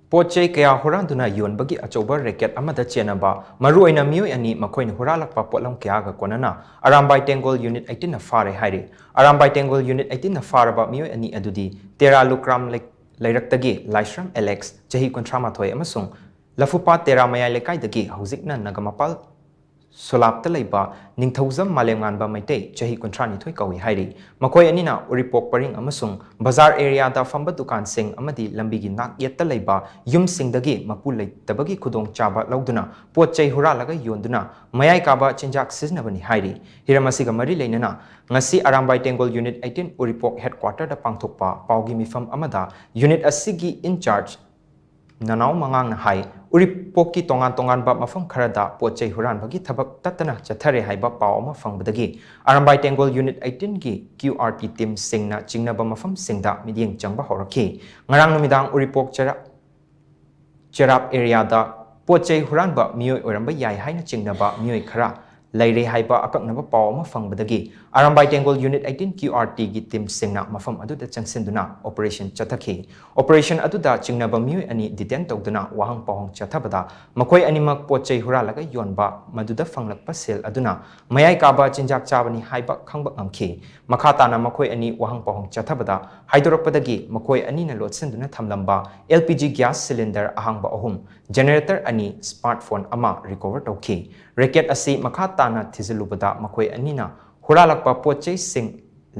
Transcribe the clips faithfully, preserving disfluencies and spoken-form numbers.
ꯄꯣꯠ ꯆꯩ ꯀꯌꯥ ꯍꯨꯔꯥꯟꯗꯨꯅ ꯌꯣꯟꯕꯒꯤ ꯑꯆꯧꯕ ꯔꯦꯀꯦꯠ ꯑꯃꯗ ꯆꯦꯟꯅꯕ ꯃꯔꯨꯑꯣꯏꯅ ꯃꯤꯑꯣꯏ ꯑꯅꯤ, ꯃꯈꯣꯏꯅ ꯍꯨꯔꯥꯜꯂꯛꯄ ꯄꯣꯠꯂꯝ ꯀꯌꯥꯒ ꯀꯣꯟꯅꯅ ꯑꯔꯥꯝꯕꯥꯏ ꯇꯦꯡꯒꯣꯜ ꯌꯨꯅꯤꯠ ꯑꯩꯠꯇꯤꯟꯅ ꯐꯥꯔꯦ ꯍꯥꯏꯔꯤ꯫ ꯑꯔꯥꯝꯕꯥꯏ ꯇꯦꯡꯒꯣꯜ ꯌꯨꯅꯤꯠ ꯑꯩꯠꯇꯤꯟꯅ ꯐꯥꯔꯕ ꯃꯤꯑꯣꯏ ꯑꯅꯤ ꯑꯗꯨꯗꯤ ꯇꯦꯔꯥ ꯂꯨꯀ꯭ꯔꯥꯝ ꯂꯩ-, ꯂꯩꯔꯛꯇꯒꯤ ꯂꯥꯏꯁ꯭ꯔꯝ ꯑꯦꯂꯦꯛꯁ, ꯆꯍꯤ ꯀꯨꯟꯊ꯭ꯔꯥ ꯃꯥꯊꯣꯏ, ꯑꯃꯁꯨꯡ ꯂꯐꯨꯄꯥꯠ ꯇꯦꯔꯥ ꯃꯌꯥꯏ ꯂꯩꯀꯥꯏꯗꯒꯤ ꯍꯧꯖꯤꯛꯅ ꯅꯒꯃꯄꯥꯜ ꯁꯣꯂꯥꯞꯇ ꯂꯩꯕ ꯅꯤꯡꯊꯧꯖꯝ ꯃꯥꯂꯦꯝꯉꯥꯟꯕ ꯃꯩꯇꯩ, ꯆꯍꯤ ꯀꯨꯟꯊ꯭ꯔꯥ ꯅꯤꯊꯣꯏ ꯀꯧꯏ ꯍꯥꯏꯔꯤ꯫ ꯃꯈꯣꯏ ꯑꯅꯤꯅ ꯎꯔꯤꯄꯣꯛ ꯄꯔꯤꯡ ꯑꯃꯁꯨꯡ ꯕꯖꯥꯔ ꯑꯦꯔꯤꯌꯥꯗ ꯐꯝꯕ ꯗꯨꯀꯥꯟꯁꯤꯡ ꯑꯃꯗꯤ ꯂꯝꯕꯤꯒꯤ ꯅꯥꯛ ꯌꯦꯠꯇ ꯂꯩꯕ ꯌꯨꯝꯁꯤꯡꯗꯒꯤ ꯃꯄꯨ ꯂꯩꯇꯕꯒꯤ ꯈꯨꯗꯣꯡꯆꯥꯕ ꯂꯧꯗꯨꯅ ꯄꯣꯠ ꯆꯩ ꯍꯨꯔꯥꯜꯂꯒ ꯌꯣꯟꯗꯨꯅ ꯃꯌꯥꯏ ꯀꯥꯕ ꯆꯤꯟꯖꯥꯛ ꯁꯤꯖꯤꯟꯅꯕꯅꯤ ꯍꯥꯏꯔꯤ꯫ ꯍꯤꯔꯝ ꯑꯁꯤꯒ ꯃꯔꯤ ꯂꯩꯅꯅ ꯉꯁꯤ ꯑꯔꯥꯝꯕꯥꯏ ꯇꯦꯡꯒꯣꯜ ꯌꯨꯅꯤꯠ ꯑꯩꯠꯇꯤꯟ ꯎꯔꯤꯄꯣꯛ ꯍꯦꯗꯀ꯭ꯋꯥꯇꯔꯗ ꯄꯥꯡꯊꯣꯛꯄ ꯄꯥꯎꯒꯤ ꯃꯤꯐꯝ ꯑꯃꯗ ꯌꯨꯅꯤꯠ ꯑꯁꯤꯒꯤ ꯏꯟꯆꯥꯔꯖ ꯅꯅꯥꯎ ꯃꯉꯥꯡꯅ ꯍꯥꯏ, ꯎꯔꯤꯄꯣꯛꯀꯤ ꯇꯣꯉꯥꯟ ꯇꯣꯉꯥꯟꯕ ꯃꯐꯝ ꯈꯔꯗ ꯄꯣꯠ ꯆꯩ ꯍꯨꯔꯥꯟꯕꯒꯤ ꯊꯕꯛ ꯇꯠꯇꯅ ꯆꯠꯊꯔꯦ ꯍꯥꯏꯕ ꯄꯥꯎ ꯑꯃ ꯐꯪꯕꯗꯒꯤ ꯑꯔꯥꯝꯕꯥꯏ ꯇꯦꯡꯒꯣꯜ ꯌꯨꯅꯤꯠ ꯑꯩꯠꯇꯤꯟꯒꯤ ꯀ꯭ꯌꯨ ꯑꯥꯔ ꯇꯤ ꯇꯤꯝꯁꯤꯡꯅ ꯆꯤꯡꯅꯕ ꯃꯐꯝꯁꯤꯡꯗ ꯃꯤꯠꯌꯦꯡ ꯆꯪꯕ ꯍꯧꯔꯛꯈꯤ꯫ ꯉꯔꯥꯡ ꯅꯨꯃꯤꯗꯥꯡ ꯎꯔꯤꯄꯣꯛ ꯆꯩꯔꯥ-, ꯆꯦꯔꯥꯞ ꯑꯦꯔꯤꯌꯥꯗ ꯄꯣꯠ ꯆꯩ ꯍꯨꯔꯥꯟꯕ ꯃꯤꯑꯣꯏ ꯑꯣꯏꯔꯝꯕ ꯌꯥꯏ ꯍꯥꯏꯅ ꯆꯤꯡꯅꯕ ꯃꯤꯑꯣꯏ ꯈꯔ ꯂꯩꯔꯦ ꯍꯥꯏꯕ ꯑꯀꯛꯅꯕ ꯄꯥꯎ ꯑꯃ ꯐꯪꯕꯗꯒꯤ Arambai Tenggol unit eighteen Q R ꯇꯤꯒꯤ ꯇꯤꯝꯁꯤꯡꯅ ꯃꯐꯝ ꯑꯗꯨꯗ ꯆꯪꯁꯤꯟꯗꯨꯅ ꯑꯣꯄꯔꯦꯁꯟ ꯆꯠꯊꯈꯤ꯫ ꯑꯣꯄꯔꯦꯁꯟ ꯑꯗꯨꯗ ꯆꯤꯡꯅꯕ ꯃꯤꯑꯣꯏ ꯑꯅꯤ ꯗꯤꯇꯦꯟ ꯇꯧꯗꯨꯅ ꯋꯥꯍꯪ ꯄꯥꯎꯍꯪ ꯆꯠꯊꯕꯗ ꯃꯈꯣꯏ ꯑꯅꯤꯃꯛ ꯄꯣꯠ ꯆꯩ ꯍꯨꯔꯥꯜꯂꯒ ꯌꯣꯟꯕ ꯃꯗꯨꯗ ꯐꯪꯂꯛꯄ ꯁꯦꯜ ꯑꯗꯨꯅ ꯃꯌꯥꯏ ꯀꯥꯕ ꯆꯤꯟꯖꯥꯛ ꯆꯥꯕꯅꯤ ꯍꯥꯏꯕ ꯈꯪꯕ ꯉꯝꯈꯤ꯫ ꯃꯈꯥ ꯇꯥꯅ ꯃꯈꯣꯏ ꯑꯅꯤ ꯋꯥꯍꯪ ꯄꯥꯎꯍꯪ ꯆꯠꯊꯕꯗ ꯍꯥꯏꯗꯣꯔꯛꯄꯗꯒꯤ ꯃꯈꯣꯏ ꯑꯅꯤꯅ ꯂꯣꯠꯁꯤꯟꯗꯨꯅ ꯊꯝꯂꯝꯕ L P G gas cylinder ꯑꯍꯥꯡꯕ ꯑꯍꯨꯝ, ꯖꯦꯅꯦꯔꯦꯇꯔ ꯑꯅꯤ, ꯁ꯭ꯃꯥꯔꯠꯐꯣꯟ ꯑꯃ ꯔꯤꯀꯣꯚꯔ ꯇꯧꯈꯤ꯫ ꯔꯦꯀꯦꯠ ꯑꯁꯤ ꯃꯈꯥ ꯇꯥꯅ ꯊꯤꯖꯤꯜꯂꯨꯕꯗ ꯃꯈꯣꯏ ꯑꯅꯤꯅ ꯍꯨꯔꯥꯜꯂꯛꯄ ꯄꯣꯠ ꯆꯩꯁꯤꯡ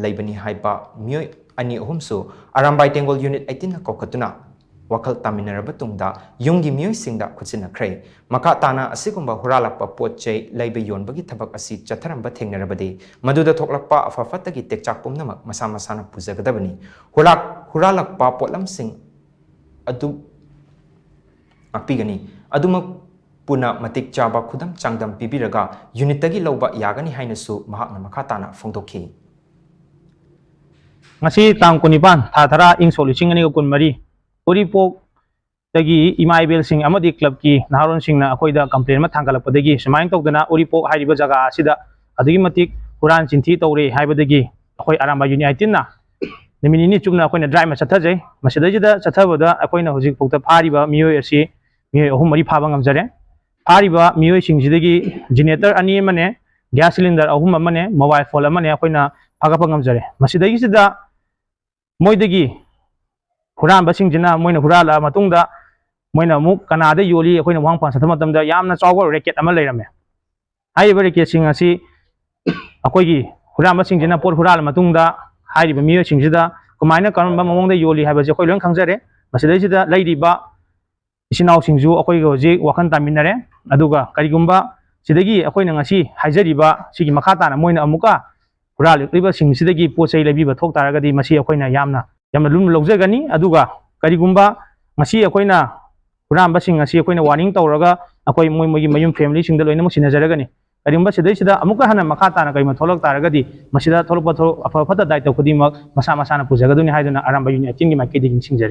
ꯂꯩꯕꯅꯤ ꯍꯥꯏꯕ ꯃꯤꯑꯣꯏ ꯑꯅꯤ ꯑꯍꯨꯝꯁꯨ ꯑꯔꯥꯝꯕꯥꯏ ꯇꯦꯡꯒꯣꯜ ꯌꯨꯅꯤꯠ ꯑꯩꯠꯇꯤꯟꯅ ꯀꯧꯈꯠꯇꯨꯅ ꯋꯥꯈꯜ ꯇꯥꯃꯤꯟꯅꯔꯕ ꯇꯨꯡꯗ ꯌꯨꯝꯒꯤ ꯃꯤꯑꯣꯏꯁꯤꯡꯗ ꯈꯨꯠꯁꯤꯟꯅꯈ꯭ꯔꯦ꯫ ꯃꯈꯥ ꯇꯥꯅ ꯑꯁꯤꯒꯨꯝꯕ ꯍꯨꯔꯥꯜꯂꯛꯄ ꯄꯣꯠ ꯆꯩ ꯂꯩꯕ ꯌꯣꯟꯕꯒꯤ ꯊꯕꯛ ꯑꯁꯤ ꯆꯠꯊꯔꯝꯕ ꯊꯦꯡꯅꯔꯕꯗꯤ ꯃꯗꯨꯗ ꯊꯣꯛꯂꯛꯄ ꯑꯐ ꯐꯠꯇꯒꯤ ꯇꯦꯛꯆꯥꯛ ꯄꯨꯝꯅꯃꯛ ꯃꯁꯥ ꯃꯁꯥꯅ ꯄꯨꯖꯒꯗꯕꯅꯤ꯫ ꯍꯨꯔꯥꯛ-, ꯍꯨꯔꯥꯜꯂꯛꯄ ꯄꯣꯠꯂꯝꯁꯤꯡ ꯑꯗꯨ ꯉꯥꯛꯄꯤꯒꯅꯤ꯫ ꯑꯗꯨꯃꯛ ꯄꯨꯟꯅ ꯃꯇꯤꯛ ꯆꯥꯕ ꯈꯨꯗꯝ ꯆꯥꯡꯗꯝ ꯄꯤꯕꯤꯔꯒ ꯌꯨꯅꯤꯠꯇꯒꯤ ꯂꯧꯕ ꯌꯥꯒꯅꯤ ꯍꯥꯏꯅꯁꯨ ꯃꯍꯥꯛꯅ ꯃꯈꯥ ꯇꯥꯅ ꯐꯣꯡꯗꯣꯛꯈꯤ꯫ ꯉꯁꯤ ꯇꯥꯡ ꯀꯨꯟꯅꯤꯄꯥꯟ, ꯊꯥ ꯇꯔꯥ, ꯏꯪ ꯁꯣꯛ ꯂꯤꯁꯤꯡ ꯑꯅꯤꯒ ꯀꯨꯟꯃꯔꯤ, ꯎꯔꯤꯄꯣꯛꯇꯒꯤ ꯏꯃꯥ ꯏꯕꯦꯜꯁꯤꯡ ꯑꯃꯗꯤ ꯀ꯭ꯂꯕꯀꯤ ꯅꯍꯥꯔꯣꯜꯁꯤꯡꯅ ꯑꯩꯈꯣꯏꯗ ꯀꯝꯄ꯭ꯂꯦꯟ ꯑꯃ ꯊꯥꯡꯒꯠꯂꯛꯄꯗꯒꯤ ꯁꯨꯃꯥꯏꯅ ꯇꯧꯗꯅ ꯎꯔꯤꯄꯣꯛ ꯍꯥꯏꯔꯤꯕ ꯖꯒꯥ ꯑꯁꯤꯗ ꯑꯗꯨꯛꯀꯤ ꯃꯇꯤꯛ ꯍꯨꯔꯥꯟ ꯆꯤꯟꯊꯤ ꯇꯧꯔꯦ ꯍꯥꯏꯕꯗꯒꯤ ꯑꯩꯈꯣꯏ ꯑꯔꯥꯝꯕꯥꯏ ꯌꯨꯅꯤꯠ ꯑꯩꯠꯇꯤꯟꯅ ꯅꯨꯃꯤꯠ ꯅꯤꯅꯤ ꯆꯨꯞꯅ ꯑꯩꯈꯣꯏꯅ ꯗ꯭ꯔꯥꯏꯕ ꯑꯃ ꯆꯠꯊꯖꯩ꯫ ꯃꯁꯤꯗꯩꯁꯤꯗ ꯆꯠꯊꯕꯗ ꯑꯩꯈꯣꯏꯅ ꯍꯧꯖꯤꯛꯐꯥꯎꯗ ꯐꯥꯔꯤꯕ ꯃꯤꯑꯣꯏ ꯑꯁꯤ ꯃꯤꯑꯣꯏ ꯑꯍꯨꯝ ꯃꯔꯤ ꯐꯥꯕ ꯉꯝꯖꯔꯦ꯫ ꯐꯥꯔꯤꯕ ꯃꯤꯑꯣꯏꯁꯤꯡꯁꯤꯗꯒꯤ ꯖꯦꯅꯦꯔꯦꯇꯔ ꯑꯅꯤ ꯑꯃꯅꯦ, ꯒ꯭ꯌꯥꯁ ꯁꯤꯂꯤꯟꯗꯔ ꯑꯍꯨꯝ ꯑꯃꯅꯦ, ꯃꯣꯕꯥꯏꯜ ꯐꯣꯟ ꯑꯃꯅꯦ ꯑꯩꯈꯣꯏꯅ ꯐꯥꯒꯠꯄ ꯉꯝꯖꯔꯦ꯫ ꯃꯁꯤꯗꯒꯤꯁꯤꯗ ꯃꯣꯏꯗꯒꯤ ꯍꯨꯔꯥꯟꯕꯁꯤꯡꯁꯤꯅ ꯃꯣꯏꯅ ꯍꯨꯔꯥꯜꯂꯛꯑ ꯃꯇꯨꯡꯗ ꯃꯣꯏꯅ ꯑꯃꯨꯛ ꯀꯅꯥꯗ ꯌꯣꯜꯂꯤ, ꯑꯩꯈꯣꯏꯅ ꯋꯥꯍꯪ ꯄꯥꯎꯍꯪ ꯆꯠꯊꯕ ꯃꯇꯝꯗ ꯌꯥꯝꯅ ꯆꯥꯎꯕ ꯔꯦꯀꯦꯠ ꯑꯃ ꯂꯩꯔꯝꯃꯦ꯫ ꯍꯥꯏꯔꯤꯕ ꯔꯦꯀꯦꯠꯁꯤꯡ ꯑꯁꯤ ꯑꯩꯈꯣꯏꯒꯤ ꯍꯨꯔꯥꯟꯕꯁꯤꯡꯁꯤꯅ ꯄꯣꯠ ꯍꯨꯔꯥꯜꯂ ꯃꯇꯨꯡꯗ ꯍꯥꯏꯔꯤꯕ ꯃꯤꯑꯣꯏꯁꯤꯡꯁꯤꯗ ꯀꯃꯥꯏꯅ ꯀꯔꯝꯕ ꯃꯑꯣꯡꯗ ꯌꯣꯜꯂꯤ ꯍꯥꯏꯕꯁꯤ ꯑꯩꯈꯣꯏ ꯂꯣꯏꯅ ꯈꯪꯖꯔꯦ꯫ ꯃꯁꯤꯗꯩꯁꯤꯗ ꯂꯩꯔꯤꯕ ꯏꯆꯤꯟ ꯏꯅꯥꯎꯁꯤꯡꯁꯨ ꯑꯩꯈꯣꯏꯒ ꯍꯧꯖꯤꯛ ꯋꯥꯈꯜ ꯇꯥꯃꯤꯟꯅꯔꯦ꯫ ꯑꯗꯨꯒ ꯀꯔꯤꯒꯨꯝꯕ ꯁꯤꯗꯒꯤ ꯑꯩꯈꯣꯏꯅ ꯉꯁꯤ ꯍꯥꯏꯖꯔꯤꯕ ꯁꯤꯒꯤ ꯃꯈꯥ ꯇꯥꯅ ꯃꯣꯏꯅ ꯑꯃꯨꯛꯀ ꯍꯨꯔꯥꯜꯂꯛꯂꯤꯕꯁꯤꯡꯁꯤꯗꯒꯤ ꯄꯣꯠ ꯆꯩ ꯂꯩꯕꯤꯕ ꯊꯣꯛ ꯇꯥꯔꯒꯗꯤ ꯃꯁꯤ ꯑꯩꯈꯣꯏꯅ ꯌꯥꯝꯅ, ꯌꯥꯝꯅ ꯂꯨꯝꯅ ꯂꯧꯖꯒꯅꯤ꯫ ꯑꯗꯨꯒ ꯀꯔꯤꯒꯨꯝꯕ ꯉꯁꯤ ꯑꯩꯈꯣꯏꯅ ꯍꯨꯔꯥꯟꯕꯁꯤꯡ ꯑꯁꯤ ꯑꯩꯈꯣꯏꯅ ꯋꯥꯔꯅꯤꯡ ꯇꯧꯔꯒ ꯑꯩꯈꯣꯏ ꯃꯣꯏ, ꯃꯣꯏꯒꯤ ꯃꯌꯨꯝ ꯐꯦꯃꯤꯂꯤꯁꯤꯡꯗ ꯂꯣꯏꯅꯃꯛ ꯁꯤꯟꯅꯖꯔꯒꯅꯤ꯫ ꯀꯔꯤꯒꯨꯝꯕ ꯁꯤꯗꯩꯁꯤꯗ ꯑꯃꯨꯛꯀ ꯍꯟꯅ ꯃꯈꯥ ꯇꯥꯅ ꯀꯔꯤꯒꯨꯝꯕ ꯊꯣꯛꯂꯛ ꯇꯥꯔꯒꯗꯤ ꯃꯁꯤꯗ ꯊꯣꯛꯂꯛꯄ ꯊꯣꯛ-, ꯑꯐ ꯐꯠꯇ ꯗꯥꯏꯇ ꯈꯨꯗꯤꯡꯃꯛ ꯃꯁꯥ ꯃꯁꯥꯅ ꯄꯨꯖꯒꯗꯣꯏꯅꯤ ꯍꯥꯏꯗꯨꯅ ꯑꯔꯥꯝꯕꯥꯏ ꯌꯨꯅꯤꯠ ꯑꯩꯠꯇꯤꯟꯒꯤ ꯃꯥꯏꯀꯩꯗꯒꯤ ꯅꯤꯡꯁꯤꯡꯖꯔꯤ꯫